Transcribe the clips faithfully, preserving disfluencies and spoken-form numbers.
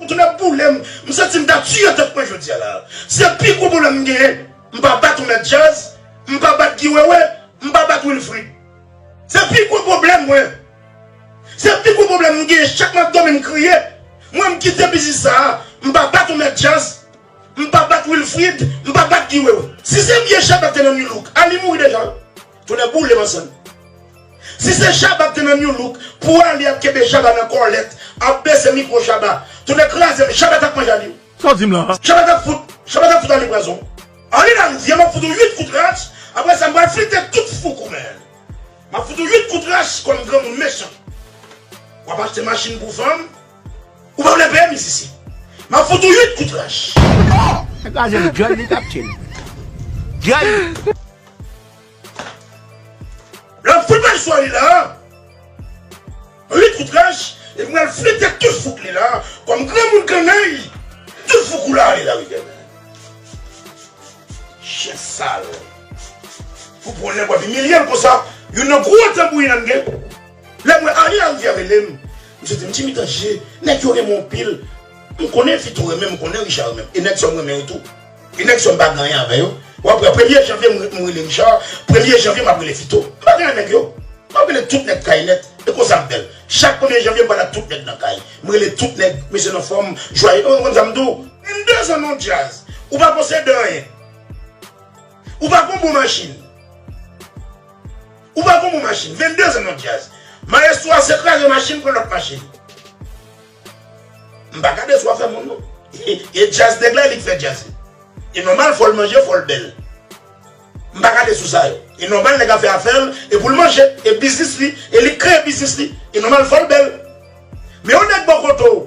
Tounen boule m, m santi m ta tiye tèt mwen jodi a la. Se pi gwo pwoblèm m genyen. M pa bat yon mèt djaz, m pa bat Guy Wewe, m pa bat Wilfrid. Se pi gwo pwoblèm mwen. Se pi gwo pwoblèm m genyen. Chak m ap dòmi m kriye. Mwen m kite biznis sa a. M pa bat yon mèt djaz, m pa bat Wilfrid, m pa bat Guy Wewe. Si se vye Shabba te nan New Look, Arly mouri deja. Tounen boule m ansanm. Si se Shabba k te nan New Look, pou Arly ap kenbe Shabba nan kòlèt, ap bese mikwo Shabba, tounen kraze m, Shabba t ap manje Arly. Sa w di m la? Shabba t ap fout, Shabba t ap fout Arly pwazon. Arly Larivière, m ap fout ou uit kout rach, apre sa m pral flite tout fouk ou, man. M ap fout ou uit kout rach kòm granmoun mechan. W ap achte machin pou fanm, ou pa vle peye mizisyen. M ap fout ou uit kout rach. Nèg la jwenn djòl li t ap tchil. Djòl. Lè m fout bay sou li la, uit kout rach, epi m al flite tout fouk li la, kòm granmoun kannay, tout fouk ou la, Arly Larivière. Chen sal. Pou pran nèg w ap imilye l konsa, youn nan gwo tanbouyin nan gen. Lè m wè Arly Larivière rele m, m soti m di, "Mitan je, nèg yo renmen w anpil." M konnen Fito renmen m, m konnen Richard renmen m. E nèg sa yo m renmen yo tou. E nèg sa yo m pa gen anyen avè yo. W ap wè, premye janvye, m, m rele Richard. Premye janvye, m ap rele Fito. M pa gen nèg yo. M ap rele tout nèg kay nèt. E konsa m fè l. Chak premye janvye, m pral ak tout nèg nan kay. M rele tout nèg, mesye nan fòm, jwaye. Ou konn sa m di w? Vennde zan nan djaz. Ou pa posede anyen. Ou pa gon bon machin. Ou pa gon bon machin. Vennde zan nan djaz. Mayestwo a se kraze machin, pran lòt machin. M pa gade sou afè moun, non. E djaz nèg la, li k fè djaz li. E nòmal, fò l manje, fò l bèl. M pa gade sou sa yo. E nòmal, nèg la fè afè l, e pou l manje, e biznis li, e li k kreye biznis li. E nòmal, fò l bèl. Men yon nèg bò kote w,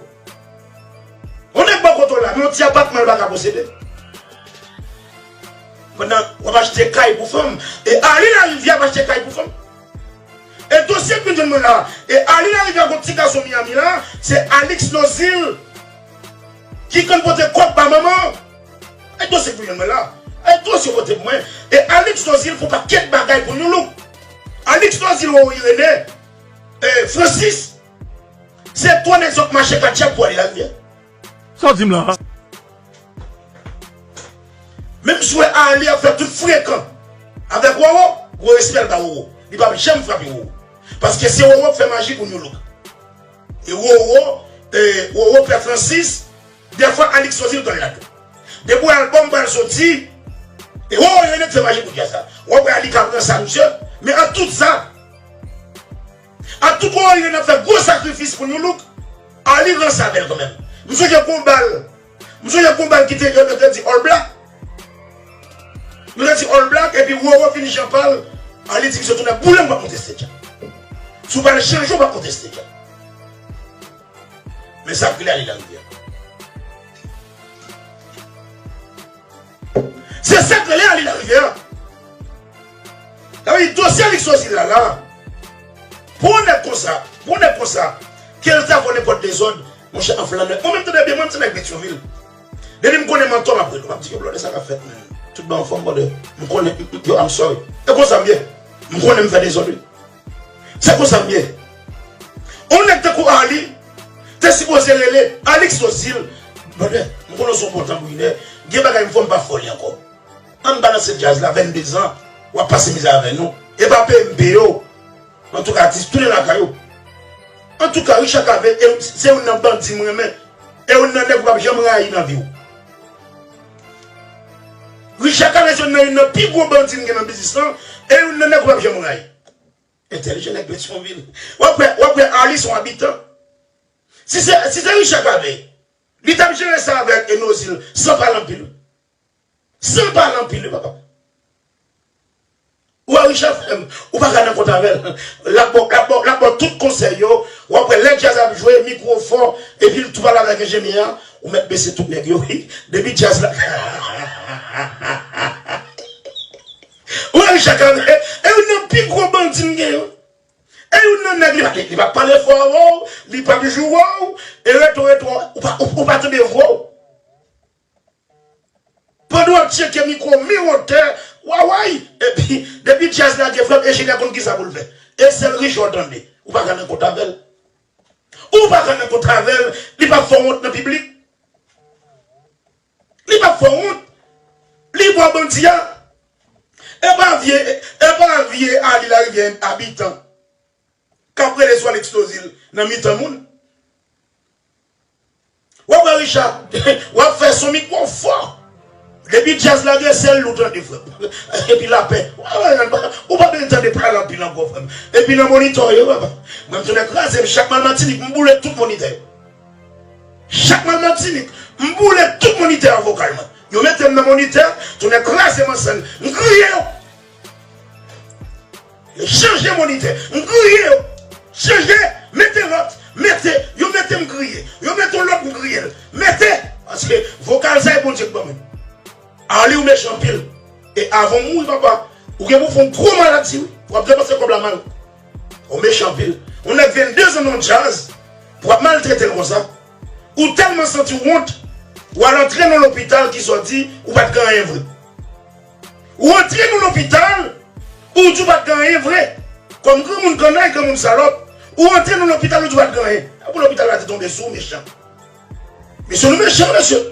yon nèg bò kote w la, men yon ti apatman l pa ka posede. Pandan w ap achte kay pou fanm, e Arly Larivière ap achte kay pou fanm. E dosye k vin jwenn mwen la, e Arly Larivière gon ti gason Miami la, se Alix Nozil ki konn pote kòb ba manman. E dosye k vin jwenn mwen la, e dosye pote pou mwen. E Alix Nozil fè pakèt bagay pou New Look. Alix Nozil, Roro Irénée, e Francis, se twa nèg sa k mache ka djab pou Arly Larivière. Sa w di m la? Menm si w wè Arly ap fè tout frekan avèk Roro, gwo respè l ba Roro. Li p ap janm frape Roro. Paske se Roro k fè maji pou New Look. E Roro, e Roro, Pè Francis, dèfwa Alix Nozil konn ladan. Depi w wè albòm pral soti, e Roro Irénée k fè maji pou djaz la. W ap wè Arly ka pran sa, misye. Men an tout sa, ak tout Roro Irénée ap fè gwo sakrifis pou New Look, Arly ranse avè l kanmenm. M sonje gon bal. M sonje gon bal ki te, yo te di All Black. Yo te di All Black, epi Roro fini jan pa l. Arly di misye tounen boule m, m p ap monte stage la. Si w pa al chanje, w p ap monte stage la. Men sa k rele Arly Larivière. Se sa k rele Arly Larivière. Sa vle di dosye Alix Nozil la la. Pou yon nèg konsa, pou yon nèg konsa, ke l ta fè nenpòt dezòd, monchè, an flanè. Mwen menm tande byen, mwen m se nèg Petyonvil. Depi m konnen mantò, m ap rele w, m ap di, "Yo, blòdè, sa k ap fèt, menm? Tout ban anfòm, blòdè?" M konnen, m, m, yo, I'm sorry. E konsa m ye. M konnen m fè dezòd, wi. Se konsa m ye. Yon nèg tankou Arly te sipoze rele Alix Nozil, "Brother, m konnen w se yon bon tanbourinè, gen bagay m fè w, m pa fè w li ankò. Ann balanse djaz la, vennde zan, w ap pase mizè avè nou. E pa peye m peye w. Antouka, atis, tounen lakay ou." Antouka, Richard Cavé, e, se youn nan bandi m renmen. E youn nan nèg ou p ap janm rayi nan vi w. Richard Cavé se youn nan, youn nan pi gwo bandi m gen nan biznis lan. E youn nan nèg ou p ap janm rayi. Entèlijan nèg Petyonvil. W ap wè, w ap wè Arly se yon abitan. Si se, si se Richard Cavé, li t ap jere sa avèk Nozil san pale anpil. San pale anpil, wi, papa. Ou wè Richard frè m, ou pa ka nan kont avè l. L ap ba w, l ap ba w, l ap ba w tout konsèy yo. W ap wè lè djaz ap jwe, mikwo fò, epi l tou pale avèk enjenyè a, ou mèt bese tout nèg yo, wi. Depi djaz la. Ou wè Richard Cavé, e youn nan pi gwo bandi m gen yo. E youn nan nèg, li pa, li pa pale fò avè w, li pa joure w, e reto, reto, ou pa, ou, ou pa tande vwa w. Pandan w ap tcheke mikwo, mi wotè, waway, epi, depi djaz la gen frè m, enjenyè konn kisa pou l fè. E sèl Richard tande, ou pa ka nan kont avè l. Ou pa ka nan kont avè l, li p ap fè w wont nan piblik. Li p ap fè w wont. Li bò bandi a. E pa vye, e pa vye Ali Larivière abitan k ap rele sou Alex Nozil nan mitan moun. W ap wè Richard, w ap fè son mikwo fò. Depi djaz la gen sèl ou tande, frè m. Epi lapè. Ou pa bezwen tande pale anpil ankò, frè m. Epi nan monitè yo, papa. Mwen m tounen kraze m chak m al Matinik, m boule tout monitè yo. Chak m al Matinik, m boule tout monitè a vokal mwen. Yo mete m nan monitè, tounen kraze m an sèn. M griye yo. Yo chanje monitè. M griye yo. Chanje, mete lòt, mete, yo mete m griye. Yo mete yon lòt m griye l. Mete, paske vokal sa e Bondye k ban mwen. Ali ou mechan anpil. E avan w mouri, papa, ou gen pou fè yon gwo maladi, wi. W ap depanse kòb la mal. Ou mechan anpil. Yon nèg vennde zan nan djaz, pou w ap maltrete l konsa. Ou tèlman santi w wont, ou al antre nan lopital ki sòti, ou pa t gen anyen vre. Ou antre nan lopital, ou di w pa t gen anyen vre. Kòm granmoun kannay, granmoun salòp, ou antre nan lopital, ou di w pa t gen anyen. Apre lopital la te tonbe sou ou, mechan. Mesye, nou mechan, mesye.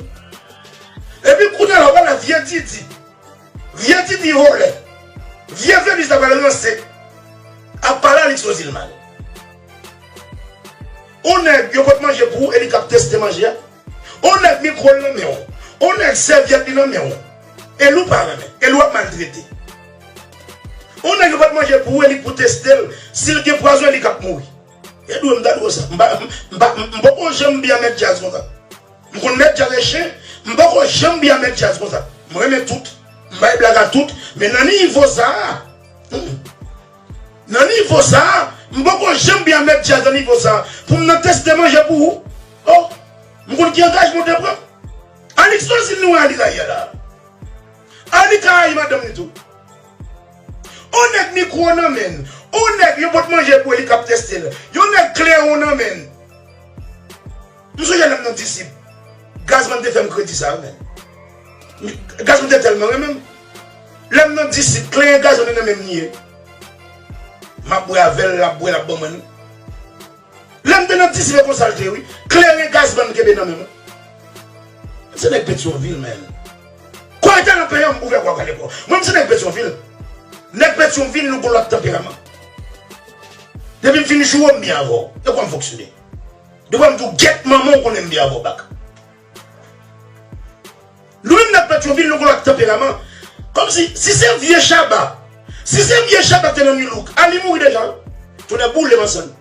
Epi kounye a la, w wè la, vye Didi. Vye Didi vòlè. Vye Venus la pral ranse. Ap pale Alex Nozil mal. On nèg yo pot manje pou ou e li k ap teste manje a. On nèg mikwo l nan men w. On nèg sèvyèt li nan men w. E li w pa renmen. E li w ap maltrete. On nèg yo pot manje pou ou e li k pou teste l. Si l gen pwazon, e li k ap mouri. E dwe m ta di w sa. M pa, m pa, m poko janm byen mèt djaz konsa. M konn mèt djaz e chen, m poko janm byen mèt djaz konsa. M renmen tout, m bay blag a tout, men nan nivo sa a, hmm, nan nivo sa a, m poko janm byen mèt djaz nan nivo sa a. Pou m nan teste manje pou ou. Oh, m konn ki angajman w te pran. Alex Nozil nou wè Ali rayi a la. Ali ka rayi madanm li tou. On nèg mikwo nan men l. On nèg yo pot manje pou li k ap teste l. Yon nèg klewon nan men l. M sonje lè m nan disip. Gazman te fè m kredi sa, wi, men. Gazman te tèlman renmen m. Lè m nan disip, kleren Gazman nan men m li ye. M ap bwè avè l, l ap bwè, l ap ban mwen l. Lè m te nan disip e konsa l te ye, wi. Kleren Gazman kenbe nan men mwen. M se nèg Petyonvil, men. Kò eta nan peyi an, m ouvè kò kalekò. Mwen, m se nèg Petyonvil. Nèg Petyonvil, nou gon lòt tanperaman. Depi m fin joure w, m byen avè w. E kòman m fonksyone? Depi m di w gyèt manman w, konnen m byen avè w bak. Nou menm nèg Petyonvil, nou gon lòt tanperaman. Kòmsi, si se vye Shabba, si se vye Shabba k te nan New Look, Ali mouri deja, wi. Tounen boule m ansanm.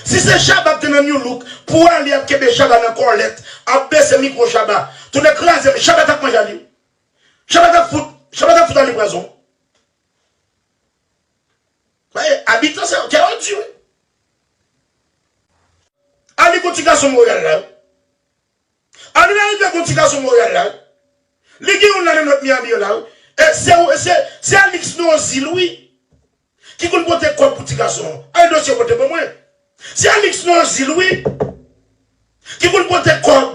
Si se Shabba k te nan New Look, pou Ali ap kenbe Shabba nan kòlèt, ap bese mikwo Shabba, tounen kraze m, Shabba t ap manje Ali. Shabba t ap fout, Shabba t ap fout Ali pwazon. Abitan sa yo, kè yo di, wi. Ali gon ti gason Monreyal la, wi. Ali Larivière gon ti gason Monreyal la, wi. Li gen youn la nan Nòt Miami yo la, wi. E se, se, se Alex Nozil, wi, ki konn pote kòb pou ti gason an. Ay dosye pote ban mwen. Se Alex Nozil, wi, ki konn pote kòb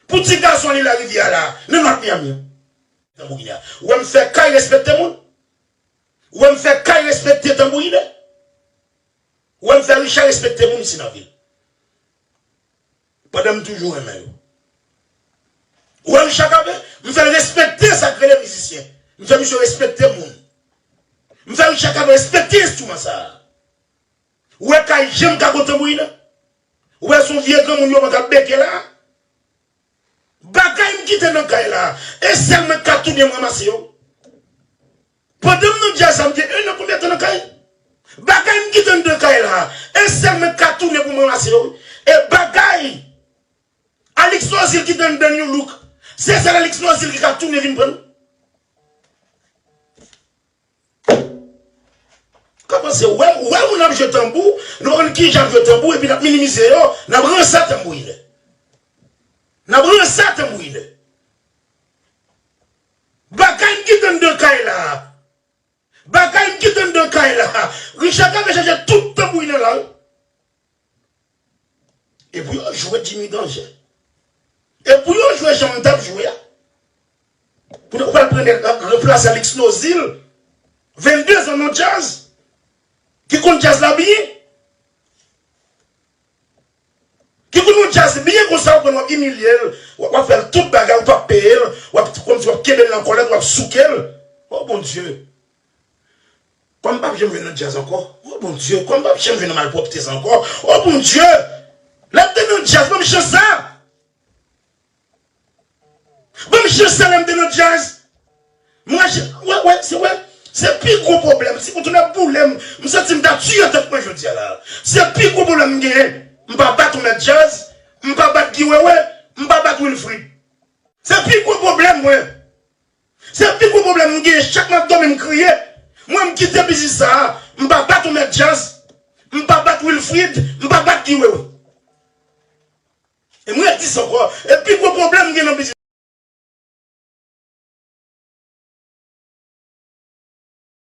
pou ti gason li Larivière la, nan Nòt Miami an. Tanbouginè. Ou wè m fè kay respekte moun? Ou wè m fè kay respekte tanbouginè? Ou wè m fè Richard respekte moun isi nan vil? Pandan m toujou renmen yo. Ou wè Richard Cavé, m fè l respekte sa k rele mizisyen. M fè misye respekte moun. M fè Richard Cavé respekte enstriman sa a. Ou wè kay jan m ka kontan bouyi nan? Ou wè se yon vye granmoun yo pran k ap beke la? Bagay m kite nan kay la, e sèl mwen k ka tounen m ranmase yo. Pandan m nan djaz sa, m gen en an konbyen tan nan kay? Bagay m kite anndan kay la, e sèl mwen k ka tounen pou m ranmase yo. E bagay Alex Nozil kite anndan New Look, se sèl Alex Nozil ki ka tounen vin pran l. Kòmanse wè, wè moun ap jwe tanbou, nou pa konn kijan ap jwe tanbou, epi n ap minimize yo, n ap ranse tanbourinè. N ap ranse tanbourinè. Bagay m kite anndan kay la. Bagay m kite anndan kay la. Richard Cavé chache tout tanbourinè la, wi. E pou yo jwe Jimmy Danger. E pou yo jwe jan m t ap jwe a. Pou yo pral pran nèg ranplase Alex Nozil. Vennde zan nan djaz. Ki konn djaz la byen. Byen konsa, w konn w ap imilye l, w ap, w ap fè l tout bagay, ou p ap peye l, w ap, kòmsi w ap kenbe l nan kòlèt, w ap souke l. O Bondye! Kòm m p ap janm jwenn nan djaz ankò. O Bondye, kòm m p ap janm jwenn nan malpwòpte sa ankò. O Bondye! Lè m te nan djaz, ban m chans sa! Ban m chans sa lè m te nan djaz. M rache, wè, wè, se, wè, se pi gwo pwoblèm. Si w tounen boule m, m santi m ta tiye tèt mwen jodi a la. Se pi gwo pwoblèm m genyen. M pa bat yon mèt djaz, m pa bat Guy Wewe, m pa bat Wilfrid. Se pi gwo pwoblèm mwen. Se pi gwo pwoblèm m genyen. Chak m ap dòmi, m kriye. Mwen, m kite biznis sa a. M pa bat yon mèt djaz, m pa bat Wilfrid, m pa bat Guy Wewe. E mwen di sa ankò, e pi gwo pwoblèm m gen nan biznis.